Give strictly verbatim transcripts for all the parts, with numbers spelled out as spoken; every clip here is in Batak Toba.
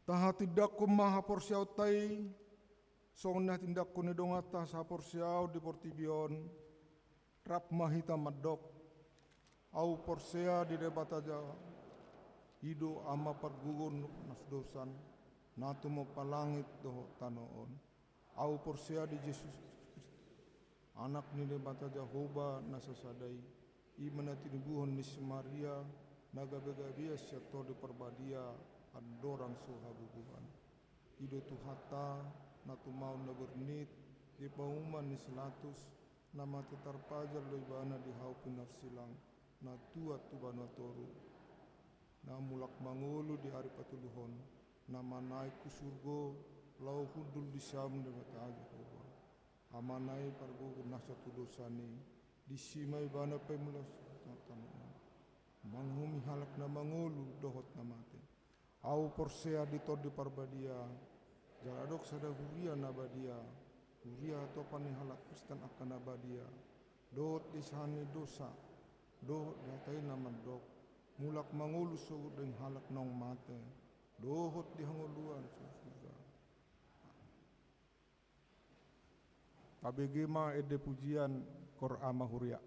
Tahatindangkon ma haporseaonta i, songon na hatindangkon ni donganta sahaporseaon di portibi on, rap ma hita mandok: Ahu porsea di Debata Jahowa, i do Ama pargogo na so dosan, na tumompa langit dohot tano on. Ahu porsea di Jesus Kristus, Anak ni Debata Jahowa na sasada i, i ma na tinubuhon ni si Maria, na gabe-gabean sian Tondi Parbadia, andorang so habubuhan. I do Tuhanta, na tumaon na bernit, di panumpahan ni si Pilatus, na mate tarpajal do ibana di hau pinarsilang, na tuat tu banua toru, na mulak mangolu di ari patoluhon, na manaek hu surgo, laho hundul di siamun ni Debata Jahowa. Amana i pargogo nasa tu dosan i, disi ma ibana paimulaon tano on, manguhumi halak na mangolu dohot na mate. Ahu porsea di Tondi Parbadia, jala adong sada huria na badia, huria hatopan ni halak Kristen angka na badia, dohot di sahan ni dosa, dohot di hata i na mandok: Mulak mangolu sogot do halak naung mate, dohot di hangoluan so sura. Tabege ma ende pujian, Kor Ama Huria.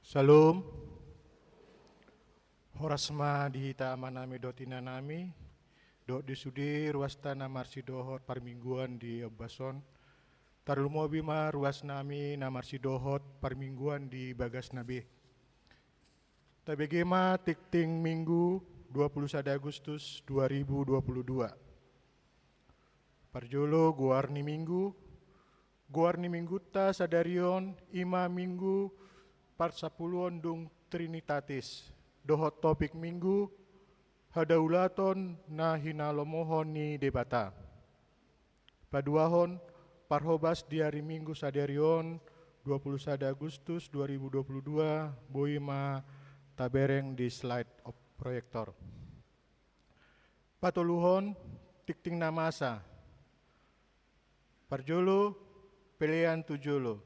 Syalom. Horas ma di hita amanami dohot inanami, dohot di sude ruasta na marsidohot parmingguan di ombas on. Tarlumobi ma ruasnami na marsidohot parmingguan di bagasna be. Tabege ma tingting Minggu dua puluh sada Agustus dua ribu dua puluh dua. Parjolo, goar ni Minggu. Goar ni Minggunta sadari on i ma Minggu parsapuluon dung Trinitatis. Dohot topik Minggu: Hadaulaton na hinalomohon ni Debata. Paduahon, parhobas di ari Minggu sadari on, dua puluh sada Agustus dua ribu dua puluh dua, boi ma tabereng di slide of proyektor. Patoluhon, tingting na masa. Parjolo, pelean tu jolo.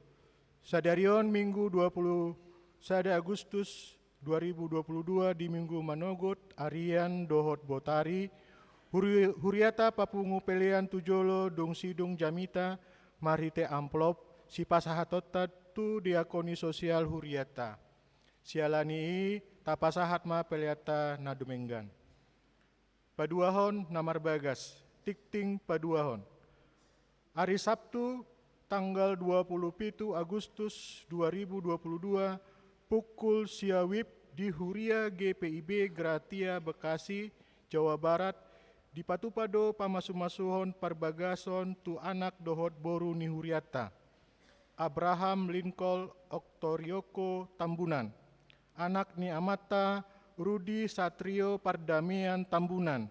Sadari on Minggu dua puluh sada Agustus dua ribu dua puluh dua, di Minggu manogot, arian dohot botari, huri-, huriata papungu pelean tu jolo dung sidung jamita marhite amplop sipasahatonta tu diakoni sosial huriata. Siala ni i tapasahat ma peleanta na dumenggan. Paduahon na marbagas, tingting paduahon. Ari Sabtu, tanggal dua puluh pitu Agustus dua ribu dua puluh dua, pukul sia wib, di Huria G P I B Gratia Bekasi, Jawa Barat, dipatupa do pamasumasuhon parbagason tu anak dohot boru ni hurianta, Abraham Lincoln Oktorioko Tambunan, anak ni amanta Rudi Satrio Pardamean Tambunan,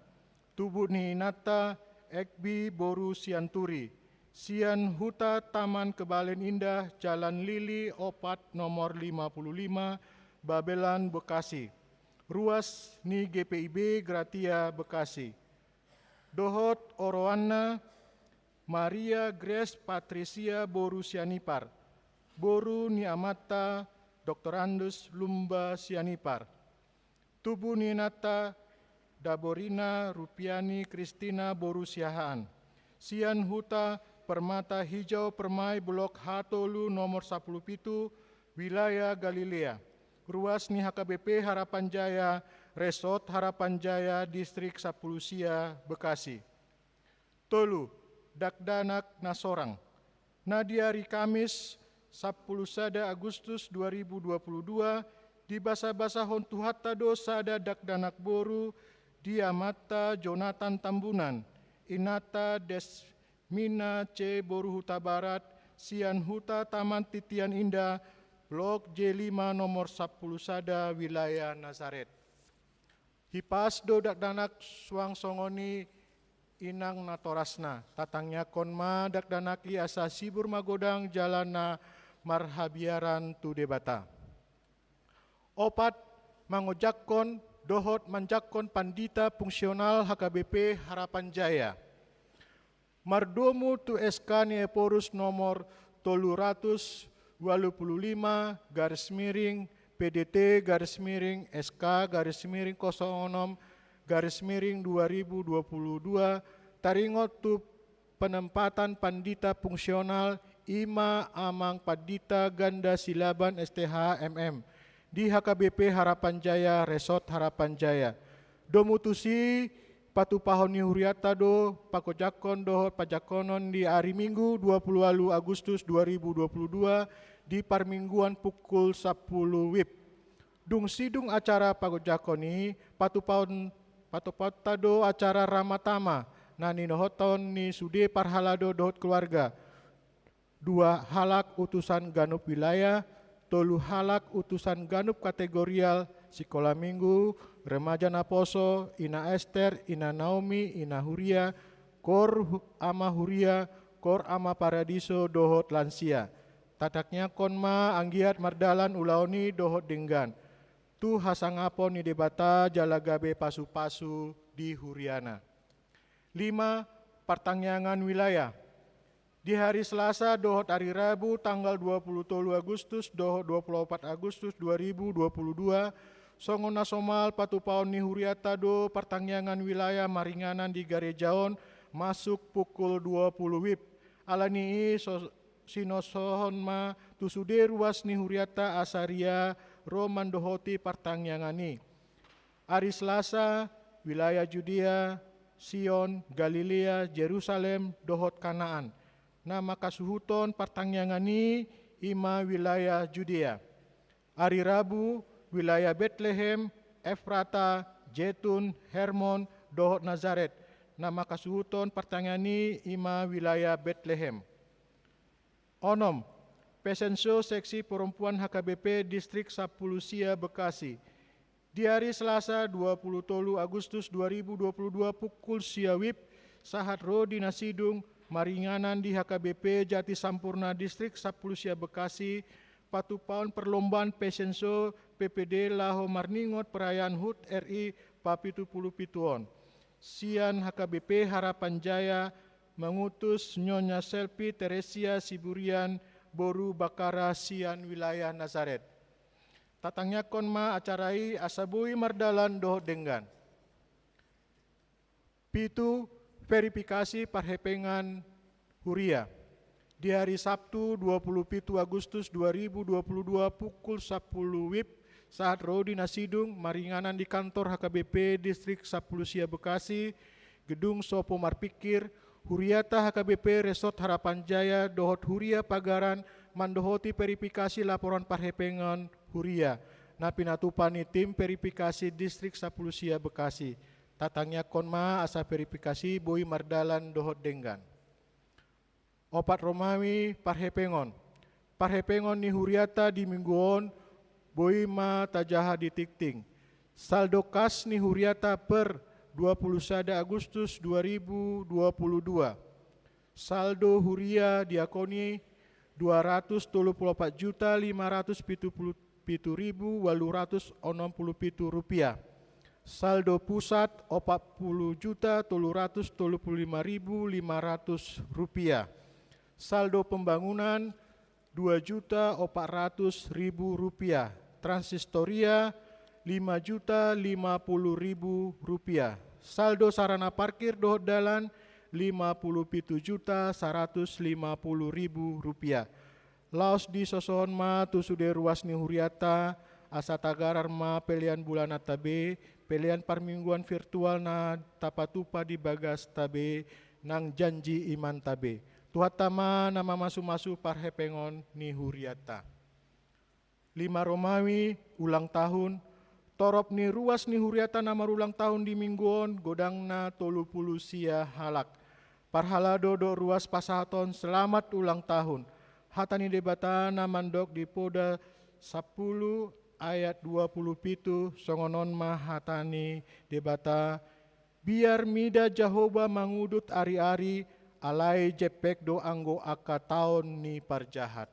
tubu ni inanta Ekbi boru Sianturi, sian Huta Taman Kebalen Indah, Jalan Lili opat, nomor lima puluh lima, Babelan, Bekasi, ruas ni G P I B Gratia Bekasi. Dohot oroanna, Maria Grace Patricia boru Sianipar, boru ni amanta Doktorandus Lumba Sianipar. Tubu ni inanta Daborina Rupiani Kristina boru Siahaan, sian Huta Permata Hijau Permai, Blok H tolu, nomor sapuluh pitu, Wilayah Galilea, ruas ni H K B P Harapan Jaya, Resort Harapan Jaya, Distrik Sapuluh Sia, Bekasi. Tolu, dakdanak na sorang. Na di ari Kamis, sapuluh sada Agustus dua ribu dua puluh dua, dibasabasahon Tuhanta do sada dakdanak boru, di amanta Jonathan Tambunan, inanta Desmina C boru Hutabarat, sian Huta Taman Titian Indah, Blok J lima, nomor sapuluh sada, Wilayah Nazaret. Hipas do dakdanak suang songon i inang natorasna. Tatangiangkon ma dakdanak i asa sibur magodang jala na marhabiaran tu Debata. Opat, mangojakkon dohot manjangkon pandita fungsional H K B P Harapan Jaya. Mardomu tu S K ni Ephorus nomor tolu ratus ualu pulu lima garis miring P D T garis miring S K garis miring kosong onom garis miring dua ribu dua puluh dua, taringot tu penempatan pandita fungsional, i ma Amang Pandita Ganda Silaban, S T H, M M, di H K B P Harapan Jaya, Resort Harapan Jaya. Domu tusi, patupahon ni hurianta do pagojakkon dohot pajangkonon di ari Minggu dua puluh ualu Agustus dua ribu dua puluh dua, di parmingguan pukul sapuluh wib. Dung sidung acara pagojakkon i, patupahon, patupaonta do acara Ramatama na ninohothon ni sude parhalado dohot keluarga. Dua halak utusan ganup wilayah, tolu halak utusan ganup kategorial, Sikola Minggu, Remaja Naposo, Ina Ester, Ina Naomi, Ina Huria, Kor Hu-, Ama Huria, Kor Ama Paradiso dohot lansia. Tatangiangkon ma anggiat mardalan ulaon i dohot denggan tu hasangapon ni Debata jala gabe pasupasu di huriana. Lima, partangiangan wilayah. Di hari Selasa dohot ari Rabu tanggal dua puluh tolu Agustus dohot dua puluh opat Agustus dua ribu dua puluh dua, songon na somal patupaon ni hurianta do partangiangan wilayah maringanan di gareja on masuk pukul dua puluh wib. Ala ni i so-, sinosohon ma tu sude ruas ni hurianta asa ria ro mandohoti partangiangan i. Ari Selasa, wilayah Judea, Sion, Galilea, Jerusalem, dohot Kanaan. Na mangkasuhuthon partangiangan i, i ma wilayah Judea. Ari Rabu, wilayah Betlehem, Efrata, Jetun, Hermon, dohot Nazaret. Na mangkasuhuthon partangiangan i, i ma wilayah Betlehem. Onom, Pesenso Seksi Perempuan H K B P Distrik Sampulu Sia Bekasi. Di ari Selasa, dua pulu tolu Agustus dua ribu dua pulu dua, pukul sia wib, sahat ro di na sidung, maringanan di H K B P Jati Sampurna Distrik Sampulu Sia Bekasi, patupaon perlombaan Pesenso P P D laho marningot perayaan hut R I papitu pulu pitu on. Sian H K B P Harapan Jaya, mangutus Nyonya Selvi Teresia Siburian, boru Bakara, sian wilayah Nazaret. Tatangiangkon ma acara i asa boi mardalan dohot denggan. Pitu, verifikasi parhepengan huria. Di ari Sabtu, dua pulu pitu Agustus dua ribu dua pulu dua, pukul sampulu wib, sahat ro di na sidung, maringanan di kantor H K B P Distrik Sampulu Sia Bekasi, Gedung Sopo Marpikir, huriata H K B P Resort Harapan Jaya dohot huria pagaran mandohoti verifikasi laporan parhepengan huria na pinatupa ni tim verifikasi Distrik Sampulu Sia Bekasi. Tatangiangkon ma asa verifikasi boi mardalan dohot denggan. Opat, Romawi, parhepengon. Parhepengon ni huriata di minggu on boi ma tajaha di tingting. Saldo kas ni huriata per dua pulu sada Agustus dua ribu dua pulu dua. Saldo huria diakoni dua ratus tolu pulu opat juta lima ratus pitu pulu pitu ribu ualu ratus onom pulu pitu rupiah. Saldo pusat opat pulu juta tolu ratus tolu pulu lima ribu lima ratus rupiah. Saldo pembangunan dua juta opat ratus ribu rupiah. Transitoria lima juta lima pulu ribu rupiah. Saldo sarana parkir dohot dalan lima pulu pitu juta saratus lima pulu ribu rupiah. Laos disosohon ma tu sude ruas ni huriata, asa tagarar ma pelean bulananta be, pelean parmingguan virtual na tapatupa di bagasta be, nang janji imanta be. Tuhanta ma na mamasumasu parhepengon ni huriata. Lima, Romawi, ulang tahun. Torop ni ruas ni huriata na marulang tahun di minggu on godangna tolu pulu sia halak. Parhalado dohot ruas pasahaton selamat ulang tahun. Hata ni Debata na mandok di Poda sampulu ayat dua pulu pitu, songon on ma hata ni Debata: Biar mida Jahowa mangudut ariari, alai jempek do anggo angka taon ni parjahat.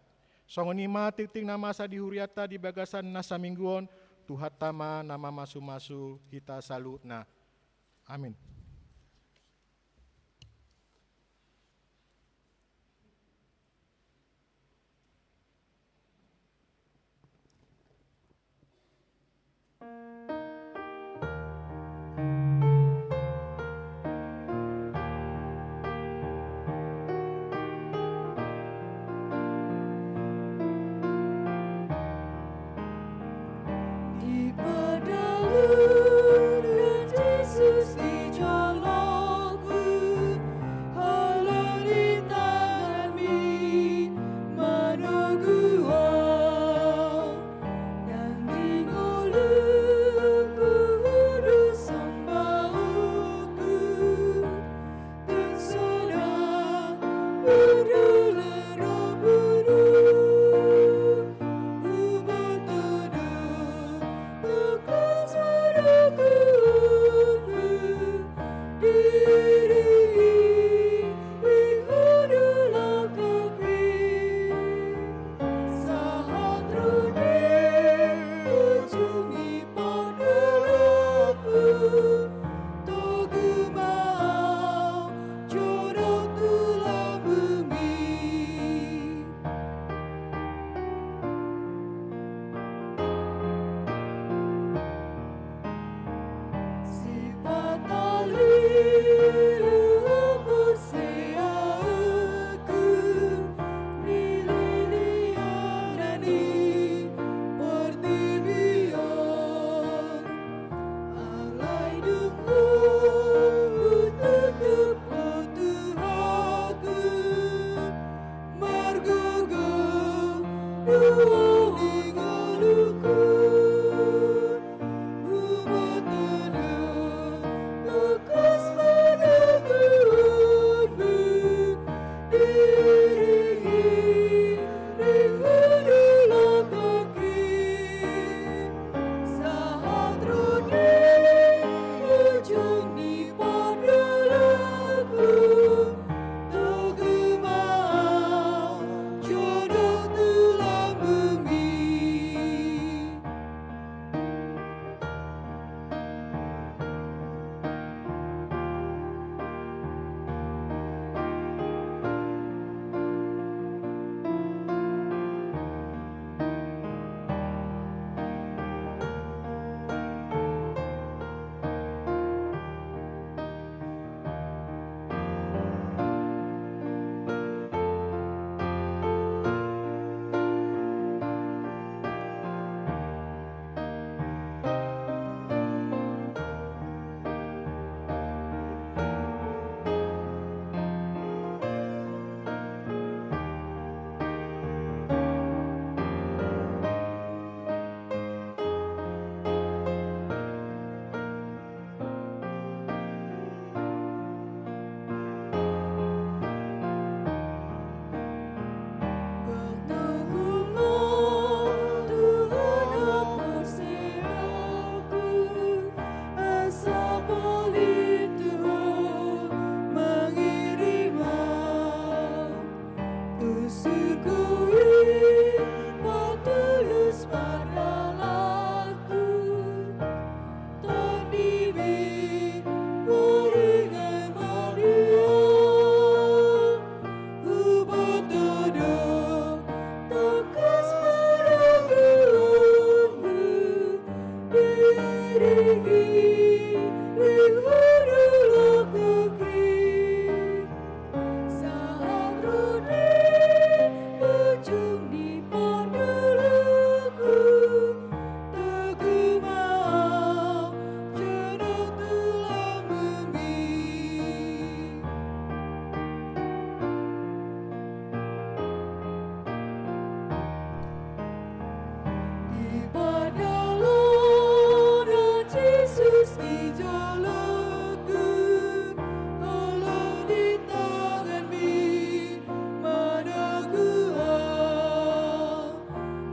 Songon i ma tingting na masa di huriata di bagasan na saminggu on. Tuhanta ma na mamasumasu hita saluhutna. Amin. Di pedalanan Jesus di Di ngolungku, huboto do tangkas panaguonmu, diiringi ring hundul langkangki, sahat ro di ujung ni pardalanan. Togu ma ahu, jolo tu lambungmi. Tusuk hami patulus pardalanan, Tondibi, maringan ma di ahu, huboto do tangkas panaguonmu, diiringi ring hundul langkangki, sahat ro di ujung ni pardalananku, togu ma ahu jolo tu lambungmi. Di pardalanan Jesus di jolongku, holong di tanganmi manogu ahu,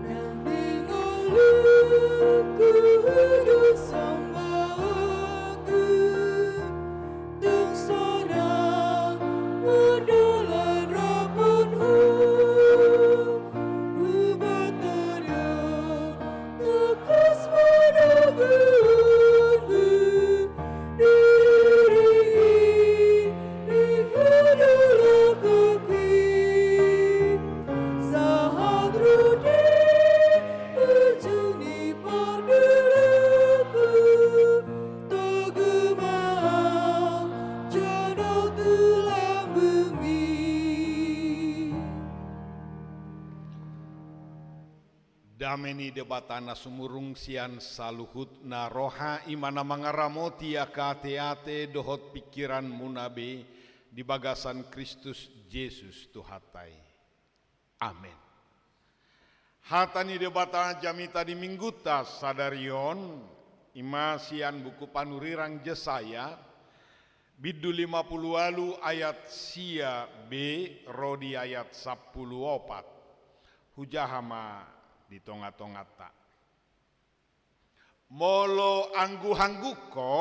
nang di ngolungku hudos sambahonku. Tung sonang mardalan rap dohot Ho, huboto do tangkas panaguonmu, diiringi ring hundul langkangki, sahat ro di ujung ni pardalananku, togu ma ahu jolo tu lambungmi. Dame ni Debata na sumurung sian saluhutna roha, i ma na mangaramoti angka ateate dohot pingkiranmuna be di bagasan Kristus Jesus Tuhanta i. Amen. Hata ni Debata jamita di Minggunta sadari on, i ma sian buku panurirang Jesaya, bindu lima pulu ualu ayat sia be ro di ayat sampulu opat. Hujaha ma di tongatonganta. Molo angguhangguk ho,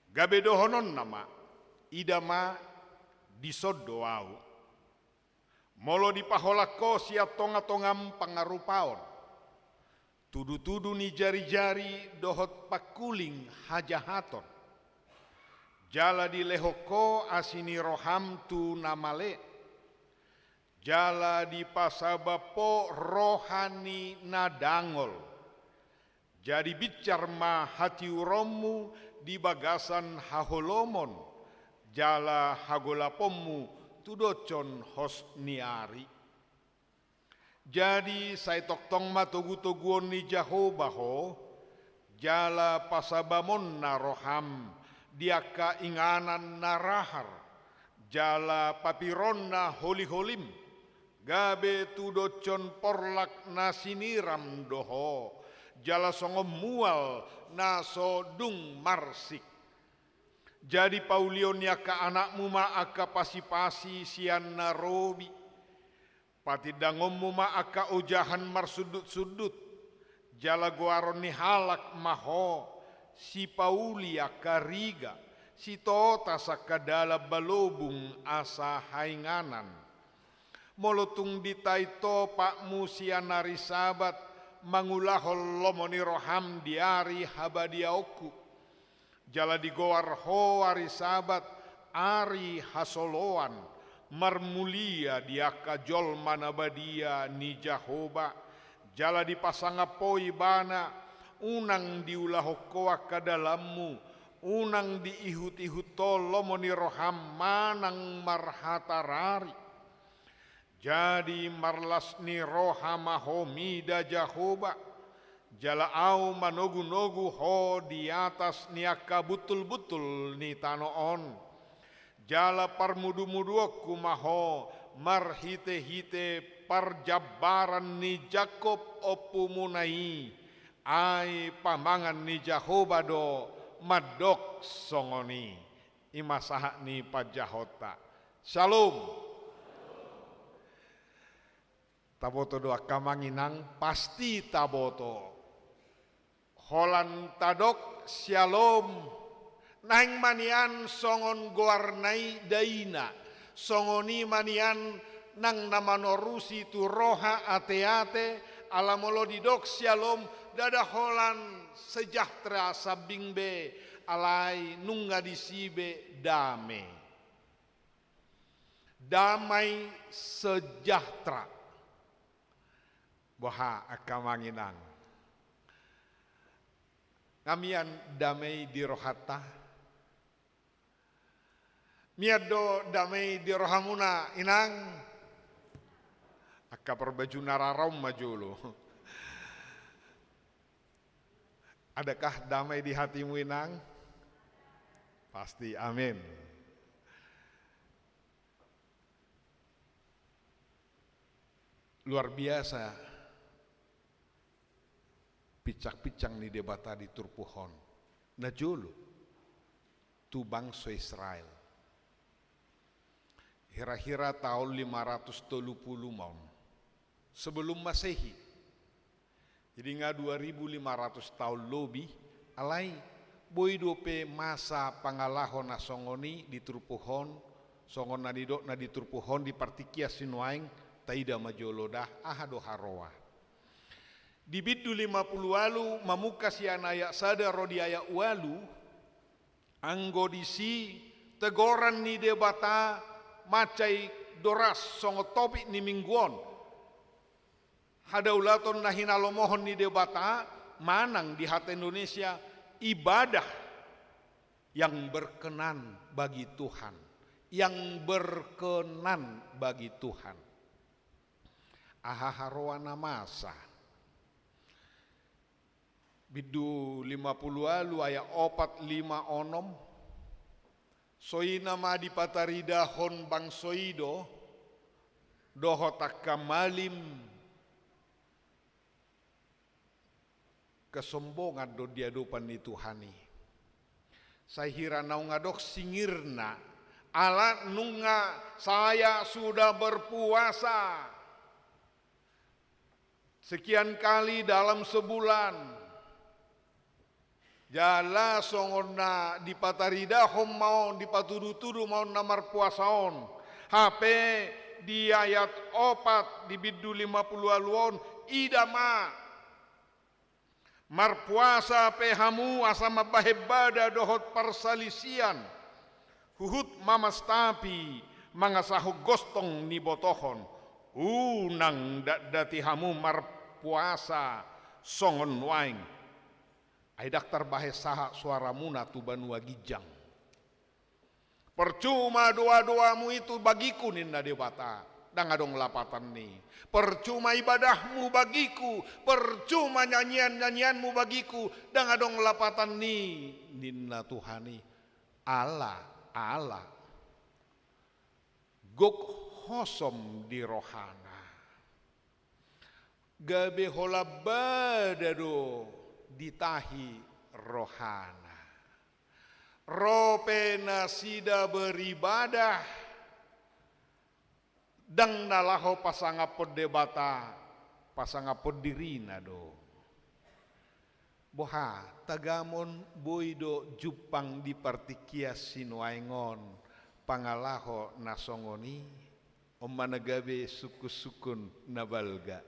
gabe dohononna ma, ida ma, dison do ahu. Molo dipaholang ho sian tongatongam pangarupaon, tudutudu ni jarijari dohot pangkuling hajahaton, jala dilehon ho asi ni roham tu na male, jala dipasabam ho roha ni na dangol. Jadi binsar ma hatiuronmu di bagasan haholomon jala hagolaponmu tudoshon hos ni ari. Jadi sai tongtong ma togutoguon ni Jahowa ho, jala pasabamonna roham di angka inganan na rahar, jala papironna holiholim, Gabe tudoshon porlak na siniram do ho, jala songon mual na so dung marsik. Jadi paulion ni angka anakmu ma angka pasipasi sian na robi. Patindangonmu ma angka ojahan marsundutsundut, jala goaron ni halak ma ho, sipauli angka riga, sitotas angka dalan balobung asa hainganan. Molo tung ditait ho patmu sian ari Sabat, mangulahon lomo ni roham di ari habadiaonku. Jala digoar ho ari Sabat, ari hasoloan, marmulia di angka jolma na badia ni Jahowa, jala dipasangap ho ibana, unang diulahon ho angka dalanmu, unang diihutihut ho lomo ni roham manang marhatarari. Jadi marlas ni roha ma ho mida Jahowa, jala ahu manogunogu ho di atas ni angka buntulbuntul ni tano on. Jala parmudumuduonku ma ho marhitehite parjambaran ni Jakkob ompumuna i, ai pamangan ni Jahowa do mandok songon i. I ma sahat ni panjahonta. Syalom. Taboto do angka amang inang, pasti taboto. Holan tadok syalom, naeng ma nian songon goarna i daina, songon i ma nian nang na manorusi tu roha ateate, ala molo didok syalom, ndada holan sejahtera sambing be, alai nunga disi be dame. Damai sejahtera. Boha angka amang inang? Nga mian damai di rohanta? Mian do damai di rohamuna, inang? Angka parbajuna rara on ma jolo. Adakah damai di hatimu, inang? Pasti, amin. Luar biasa pinsangpinsang ni Debata di turpuk on. Na jolo tu bangso Israel. Hirahira taon lima ratus tolu pulu ma on. Sebelum Masehi. Jadi nga dua ribu lima ratus taon lobi, alai boi dope masa pangalaho na songon i di turpuk on, songon na nidokna di turpuk on di partingkian sinuaeng, taida ma jolo da, aha do haroa. Di bindu lima pulu ualu mamungka sian ayat sada ro di ayat ualu, anggo disi tegoran ni Debata mansai doras songon topik ni minggu on. Hadaulaton na hinalomohon ni Debata, manang di hata Indonesia, ibadah yang berkenan bagi Tuhan. Yang berkenan bagi Tuhan. Aha haroa na masa? Bindu lima pulu ualu ayat opat, lima, onom. Songon i ma dipataridahon bangso i do, dohot angka malim kesombongan do di adopan ni Tuhan i. Sai hira naung adong singirna, ala nunga saya sudah berpuasa sekian kali dalam sebulan. Jala songon na dipataridahon ma on, dipatudutudu ma on na marpuasa on. Hape di ayat opat di bindu lima pulu ualu on, ida ma. Marpuasa pe hamu asa mambahen bada dohot parsalisian, huhut mamastapi mangasahon gostong ni botohon, unang datdati hamu marpuasa songon nuaeng. Ai ndang tarbahen sahat soaramuna tu banua ginjang. Percuma doa-doamu itu bagiku, ninna Debata, ndang adong lapatan ni. Percuma ibadahmu bagiku, percuma nyanyian-nyanyianmu bagiku, ndang adong lapatan ni, ninna Tuhan i. Ala, ala. Gok hosom di rohana. Gabe holan bada do ditahi rohana. Ro pe nasida beribadah, ndang na laho pasangaphon Debata, pasangaphon dirina do. Boha, tagamon boi do jumpang di partingkian sinuaeng on pangalaho na songon i? On ma na gabe sungkunsungkun na balga.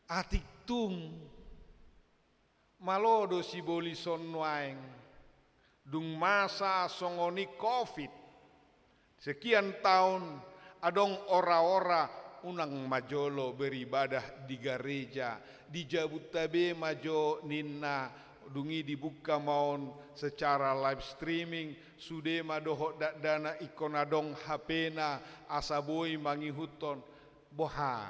Atik tung, malo do sibolis on nuaeng, dung masa songon i covid, sekian taon, adong ora-ora, unang ma jolo beribadah di gareja, di jabunta be ma jo ninna, dung i dibuka ma on secara live streaming, sude ma dohot dakdanak ingkon adong H P-na, asa boi mangihuthon. Boha,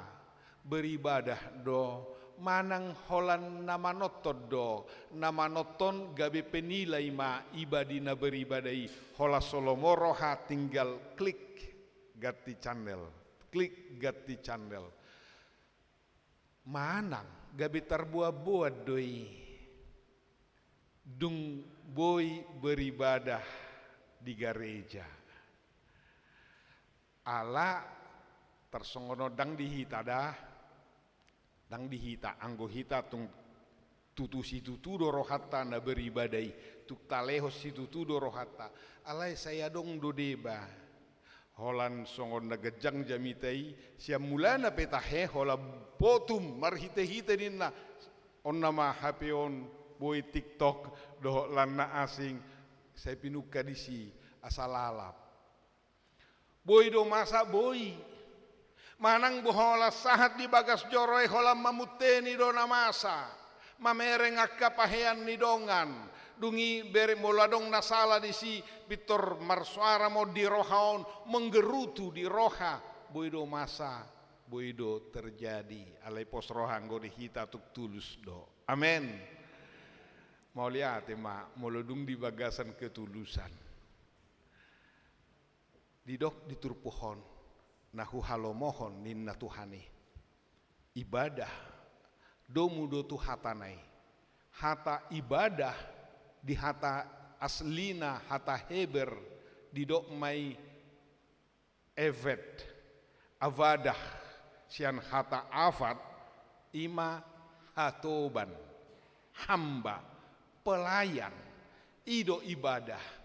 beribadah do, manang holan na manonton do, na manonton gabe penilai ma iba di na beribadah i, holan so lomo roha tinggal klik ganti channel, klik ganti channel. Manang gabe tarboan-boan do i, dung boi beribadah di gareja. Ala tarsongon on ndang di hita da, ndang di hita, anggo hita tung tutu situtu do rohanta na beribadah i, tung talehon situtu do rohanta, alai sai adong do deba. Holan songon na ganjang jamita i, sian mulana pe tahe, holan potum marhite-hite ninna, on nama H P on, boi TikTok dohot lan na asing, sai pinungka disi, asa lalap. Boi do masa, boi. Manang boha holan sahat di bagas joro i, holan mamunteni do na masa, mamereng angka pahean ni dongan. Dung i bere, molo adong na sala disi, pintor marsoara ma on di roha on, menggerutu di roha. Boi do masa, boi do terjadi. Alai pos roha anggo di hita tung tulus do. Amen. Mauliate ma molo dung di bagasan ketulusan. Didok di turpuk on, na huhalomohon ninna Tuhan i. Ibadah, domu do tu hatana i. Hata ibadah di hata aslina, hata Heber, didok ma i eved, avadah, sian hata avad, i ma hatoban, hamba, pelayan, i do ibadah.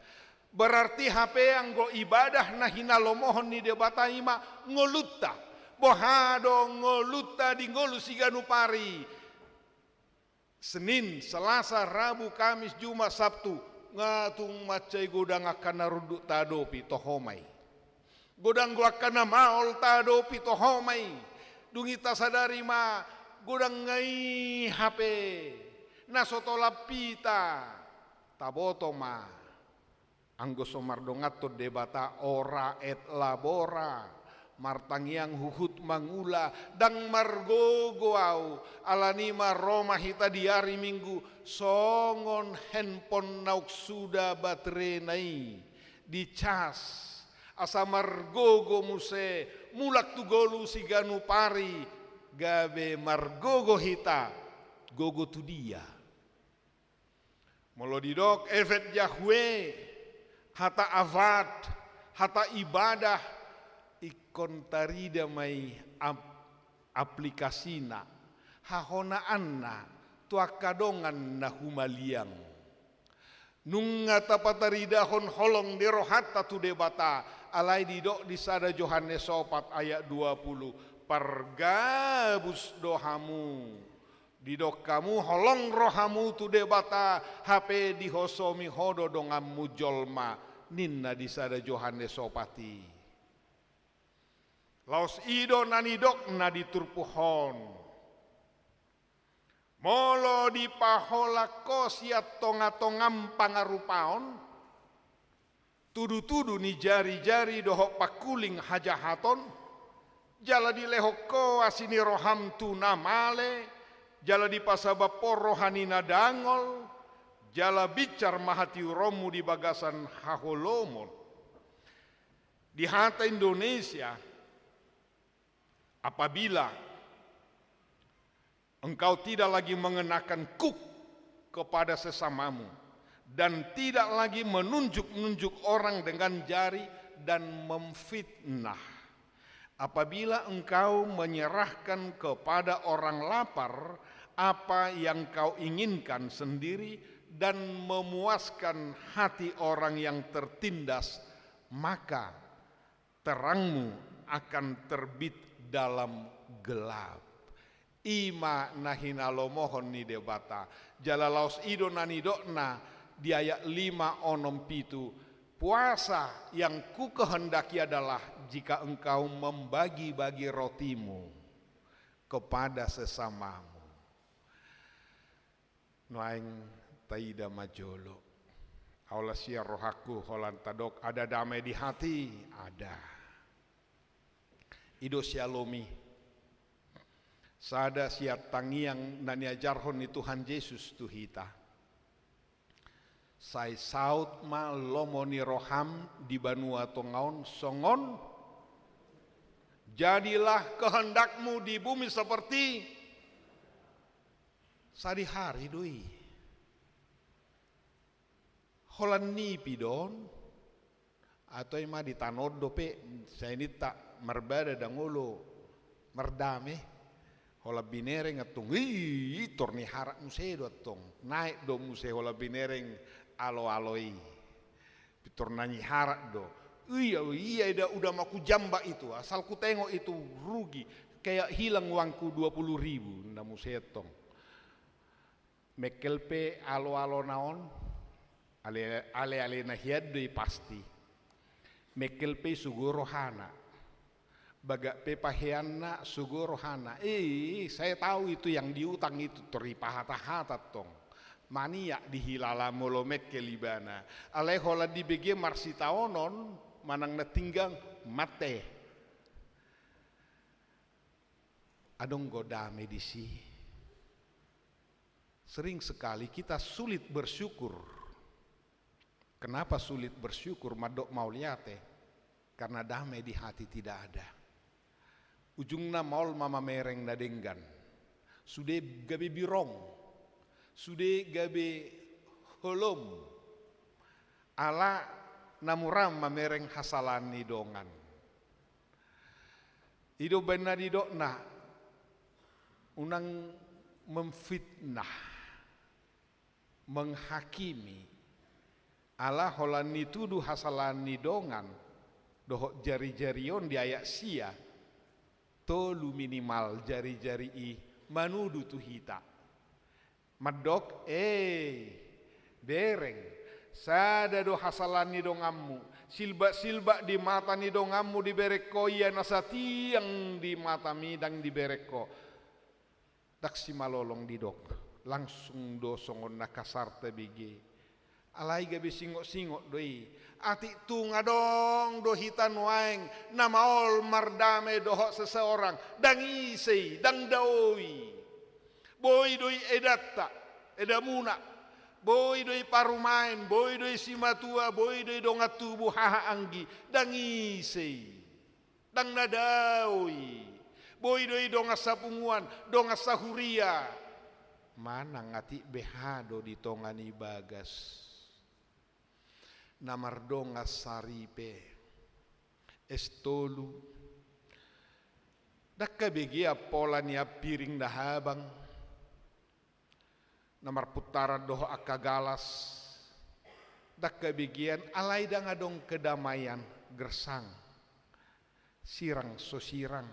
Berarti hape anggo ibadah na hinalomohon ni Debata i ma ngolunta. Boha do ngolunta di ngolu siganup ari? Senin, Selasa, Rabu, Kamis, Jumat, Sabtu, nga tung mansai godang angka na runduk taadopi, toho ma i. Godang do angka na maol taadopi, toho ma i. Dung i tasadari ma, godang nga i hape na so tolap hita. Taboto ma, anggo so mardonganhon Debata, ora et labora, martangiang huhut mangula, ndang margogo ahu. Alani i ma ro ma hita di ari Minggu songon handphone naung suda baterena i, dicas, asa margogo muse, mulak tu ngolu siganup ari, gabe margogo hita. Gogo tu dia? Molo didok eved Yahweh, hata avad, hata ibadah, ingkon tarida ma i ap-, aplikasina, hahonaanna tu angka dongan na humaliang. Nunga tapataridahon holong ni rohanta tu Debata, alai didok di sada Johannes opat ayat dua pulu, pargabus do hamu. Didok hamu holong rohamu tu Debata, hape dihosomi ho do donganmu jolma, ninna di sada Johannes opat i. Laos i do na nidokna di turpuk on. Molo dipaholang ho sian tongatongam pangarupaon, tudutudu ni jarijari dohot pangkuling hajahaton, jala dilehon ho asi ni roham tu na male, jala dipasabam ho roha ni na dangol, jala binsar ma hatiuronmu di bagasan haholomon. Di hata Indonesia, apabila Engkau tidak lagi mengenakan kuk kepada sesamamu, dan tidak lagi menunjuk-nunjuk orang dengan jari dan memfitnah. Apabila engkau menyerahkan kepada orang lapar apa yang kau inginkan sendiri dan memuaskan hati orang yang tertindas, maka terangmu akan terbit dalam gelap. I ma na hinalomohon ni Debata. Jala laos i do na nidokna di ayat lima, onom, pitu, puasa yang kukehendaki adalah jika engkau membagi-bagi rotimu kepada sesamamu. Nuaeng taida ma jolo. Aola sian rohangku holan tadok, ada damai di hati, ada. I do syalom i. Sada sian tangiang na niajarhon ni Tuhan Jesus tu hita. Sai saut ma lomo ni roham di banua tonga on songon, jadilah kehendakmu di bumi seperti sadihari do i. Holan nipi do on, atau i ma di tano on dope, sai ninta marbada ndang olo mardame, holan binereng antong, i, pintor niharat muse do antong, naek do muse holan binereng alo-alo i. Pintor na niharat do. Ia, ia, eda udah mau kujambak itu, asal kutengok itu rugi, kayak hilang uangku dua puluh ribu, na muse antong. Mengkel pe alo-alona on, ale-, ale-alena hian do i pasti. Mengkel pe sogo rohana. Bagak pe paheanna sogo rohana. Eh, saya tahu itu yang diutang itu, tor dipahata-hata tong. Maniak dihilala molo mengkel ibana. Alai holan dibege marsitaonon, manang na tinggang, mate. Adong do dame disi. Sering sekali kita sulit bersyukur. Kenapa sulit bersyukur? Mandok mauliate. Karena damai di hati tidak ada. Ujungna maol ma mamereng na denggan. Sude gabe birong. Sude gabe holom. Ala na mura mamereng hasalaan ni dongan. I do baen na nidokna, unang memfitnah, menghakimi, ala holan nituduh hasalaan ni dongan, dohot jari-jari on di ayat sia, tolu minimal jari-jari i manuduh tu hita. Mandok, eh, bereng, sada do hasalaan ni donganmu, silbak-silbak di mata ni donganmu dibereng ho, ia na satiang di matami ndang dibereng ho. Ndang simalolong didok, langsung do songon na kasar tabege. Alai gabe singot-singot do i. Atik tung adong do hita nuaeng na maol mardame dohot seseorang, ndang ise i, ndang dao i. Boi do i edanta, edamuna. Boi do i parumaen, boi do i simatua, boi do i dongan tubu, haha anggi, ndang ise i. Ndang na dao i. Boi do i dongan sapunguan, dongan sahuria. Manang atik beha do di tonga ni bagas. Na mardongan saripe. Es tolu. Ndang habegean pola ni ampiring na habang. Na marpuntaran dohot angka galas. Ndang habegean alai ndang adong kedamaian, gersang. Sirang so sirang.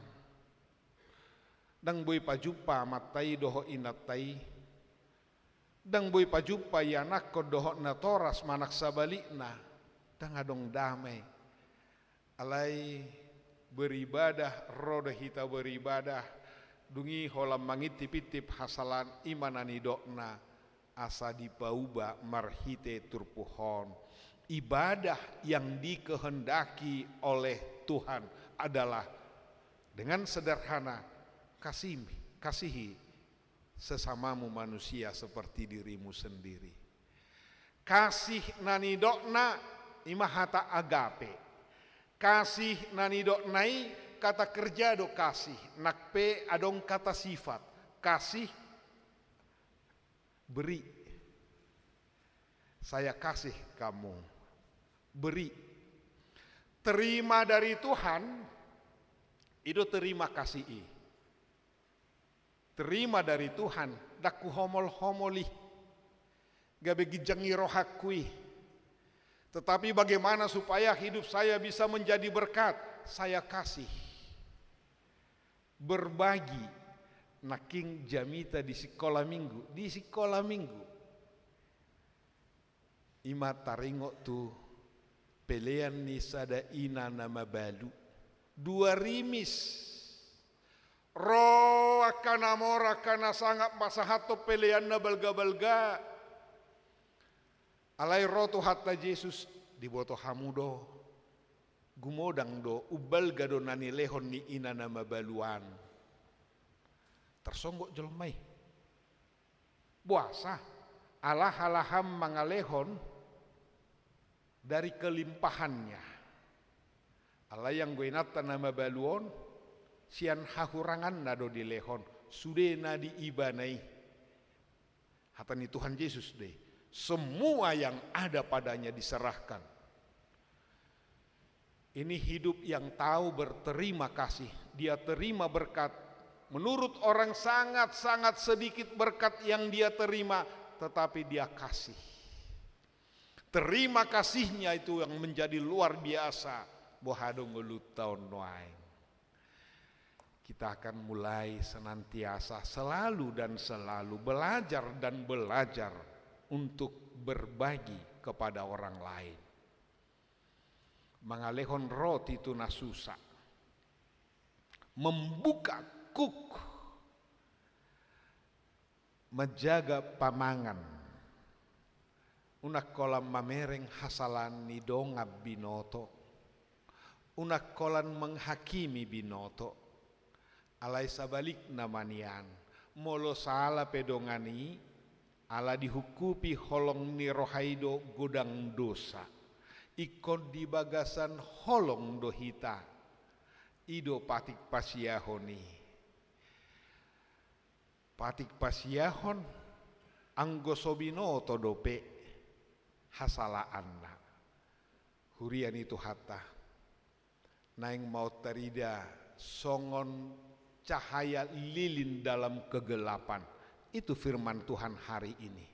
Ndang boi pajumpa amanta i dohot inanta i. Ndang boi pajumpa ianakhon dohot natoras manang sabalikna. Ndang adong dame. Alai beribadah, ro do hita beribadah, dung i holan mangintip-intip hasalaan, i ma na nidokna, asa dipauba marhite turpuk on. Ibadah yang dikehendaki oleh Tuhan adalah dengan sederhana, kasih, kasihi sesamamu manusia seperti dirimu sendiri. Kasih na nidokna i ma hata agape. Kasih na nidokna i kata kerja do kasih, nang pe adong kata sifat. Kasih Beri. Saya kasih kamu. Beri. Terima dari Tuhan, i do terima kasih i. Terima dari Tuhan, ndang huhomol-homol i. Gabe ginjang ni rohangku i. Tetapi bagaimana supaya hidup saya bisa menjadi berkat? Saya kasih. Berbagi. Nangkin jamita di sikola minggu, di sikola minggu. I ma taringot tu pelean ni sada ina na mabalu. Dua rimis. Ro angka na mora, angka na sangap pasahathon peleanna balga-balga. Alai ro Tuhanta Jesus, diboto hamu do. Gumodang do, umbalga do na nilehon ni ina na mabalu an. Tarsonggot jolma i. Boasa? Ala halahan mangalehon dari kelimpahannya. Alai anggo inanta na mabalu on, sian hahuranganna do dilehon, sude na di ibana i. Hata ni Tuhan Jesus do i, semua yang ada padanya diserahkan. Ini hidup yang tahu berterima kasih. Dia terima berkat. Menurut orang sangat-sangat sedikit berkat yang dia terima, tetapi dia kasih. Terima kasihnya itu yang menjadi luar biasa. Boha do ngolunta on nuaeng. Kita akan mulai senantiasa, selalu dan selalu belajar dan belajar untuk berbagi kepada orang lain. Mangalehon roti tu na susa. Membuka kuk. Manjaga pamangan. Unang holan mamereng hasalaan ni dongan binoto. Unang holan menghakimi binoto. Alai sabalikna ma nian, molo sala pe dongan i, ala dihungkupi holong ni roha i do godang dosa. Ingkon di bagasan holong do hita. I do patik pasiahon i. Patik pasiahon, anggo so binoto dope hasalaanna. Huria ni Tuhanta, naeng ma on tarida songon cahaya lilin dalam kegelapan. Itu firman Tuhan hari ini.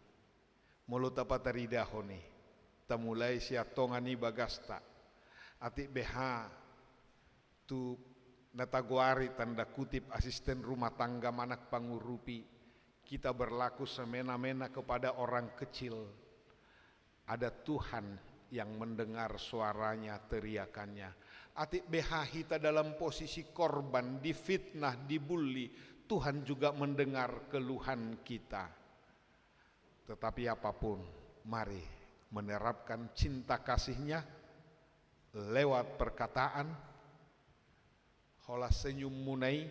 Molo tapataridahon i, tamulai sian tonga ni bagasta. Atik beha tu na tagoari tanda kutip asisten rumah tangga manang pangurupi, kita berlaku semena-mena kepada orang kecil. Ada Tuhan yang mendengar suaranya, teriakannya. Atik beha hita dalam posisi korban, difitnah, dibully, Tuhan juga mendengar keluhan kita. Tetapi apapun, mari menerapkan cinta kasihnya lewat perkataan, holan senyummuna i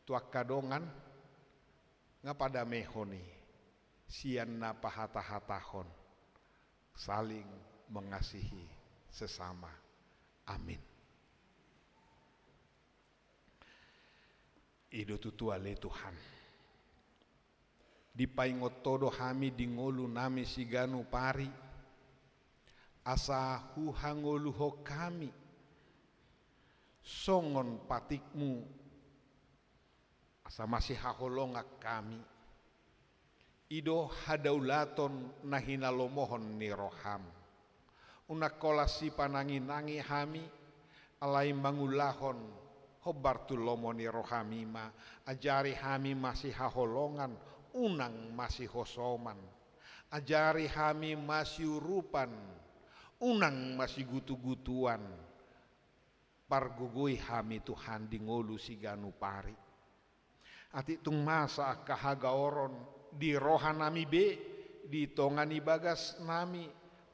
tu angka dongan, nga padamehon i sian na pahatahatahon, saling mengasihi sesama. Amin. I do tutu ale Tuhan. Dipaingot Ho do hami di ngolunami siganup ari, asa huhangoluhon hami songon patikMu, asa masihaholongan hami. I do hadaulaton na hinalomohon ni rohaM. Unang holan sipananginangi hami, alai mangulahon hombar tu lomo ni rohaMi ma, ajari hami masihaholongan, unang masihosoman. Ajari hami masiurupan, unang masigutugutuan. Pargogoi hami Tuhan di ngolu siganup ari. Atik tung masa angka hagaoron di rohanami be, di tonga ni bagasnami,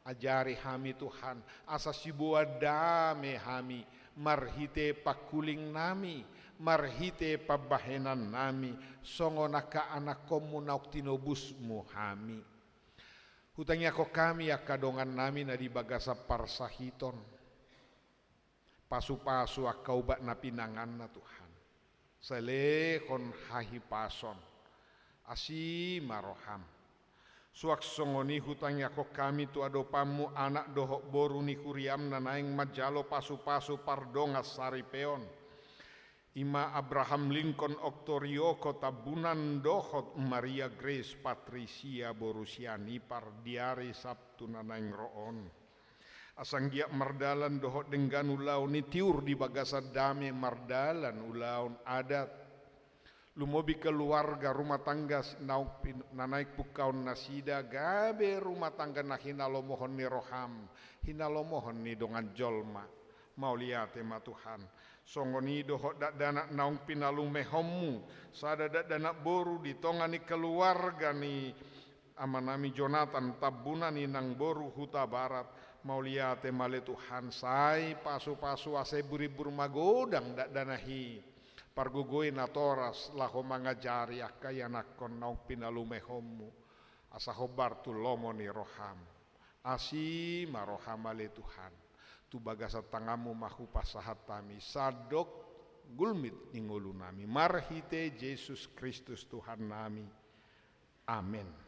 ajari hami Tuhan, asa siboan dame hami, marhite pangkulingnami, marhite pambahenannami, songon angka anakkonMu naung tinobusMu hami. Hutangiangkon hami angka dongannami na di bagasan parsahiton. Pasupasu angka ubat na pinanganna Tuhan. Sai lehon hahipason. Asi ma rohaM. Suang songon i hutangiangkon hami tu adopanmu anak dohot boru ni huriam na naeng manjalo pasupasu pardongan saripeon. I ma Abraham Lincoln Oktoriogo Tambunan dohot Maria Grace Patricia boru sian Ipar di ari Sabtu na naeng ro on. Asa anggiat mardalan dohot denggan ulaon ni tiur di bagasan dame mardalan ulaon adat. Lumobi keluarga rumah tangga si-, naung pin-, na naeng pungkaon nasida gabe rumah tangga na hinalomohon ni roham, hinalomohon ni dongan jolma. Mauliate ma Tuhan. Songon i dohot dakdanak naung pinalumehonmu, sada dakdanak boru di tonga ni keluarga ni amanami Jonathan Tambunan, inang boru Hutabarat, mauliate ma ale Tuhan, sai pasupasu asa iburimbur magodang dakdanak i, pargogoi natoras laho mangajari angka ianakhon naung pinalumehonmu, asa hombar tu lomo ni roham. Asi ma roham ale Tuhan, tu bagasan tanganmu ma hupasahat hami sandok gulmit ni ngolunami, marhite Jesus Kristus Tuhannami. Amen.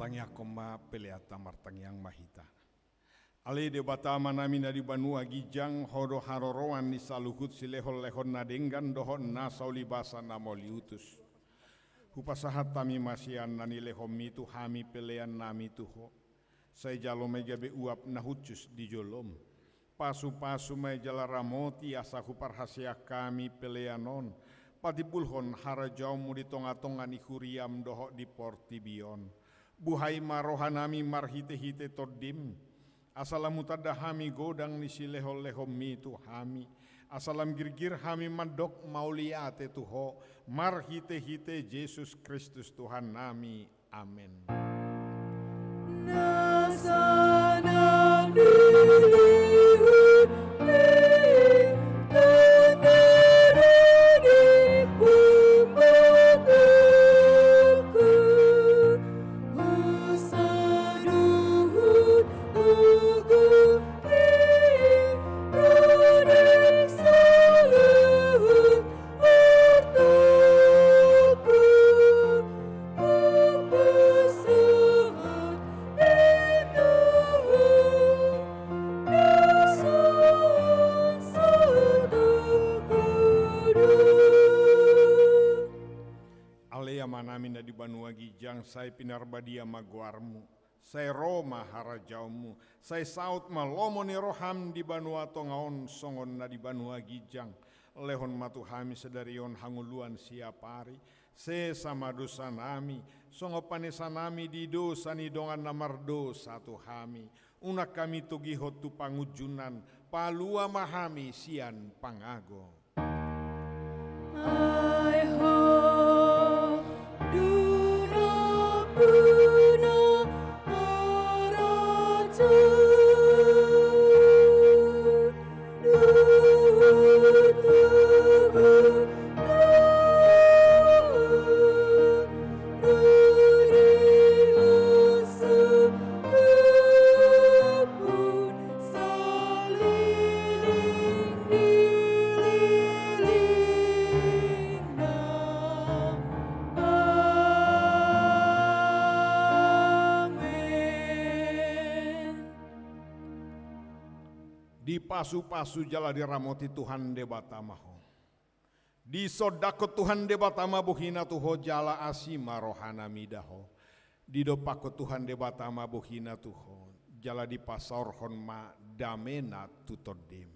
Tangiangkon ma peleanta. Martangiang ma hita. Ale Debata Amanami na di banua ginjang, Ho do haroroan ni saluhut silehonlehon na denggan dohot na saulibasa na mauliutus. Hupasahat hami ma sian na nilehonMi tu hami peleannami tu Ho. Sai jalo ma i gabe uap na hushus di joloM. Pasupasu ma i jala ramoti asa huparhaseang hami pelean on patimbulhon harajaonMu di tongatonga ni huriaM dohot di portibi on. Buhai ma rohanami marhitehite TondiM, asa lam hutanda hami godang ni silehonlehonMi tu hami, asa lam girgir hami mandok mauliate tu Ho, marhitehite Jesus Kristus Tuhannami. Amen. Ale Amanami na di banua ginjang, sai pinarbadia ma goarMu. Sai ro ma harajaonMu, sai saut ma lomo ni rohaM di banua tonga on songon na di banua ginjang. Lehon ma tu hami sadari on hangoluan siapari, sesa ma dosanami, songon panesanami di dosa ni dongan na mardosa tu hami. Unang hami togihon tu pangunjunan, palua ma hami sian pangago. Ai Ho do nampuna harajaon dohot hagogotan, ro di hasangapon saleleng ni lelengna. Amen. Dipasupasu jala diramoti Tuhan Debata ma ho. Disondangkon Tuhan Debata ma bohiNa tu ho jala asi ma rohaNa mida ho. Didompakkon Tuhan Debata ma bohiNa tu ho jala dipasaorhon ma dameNa tu tondim.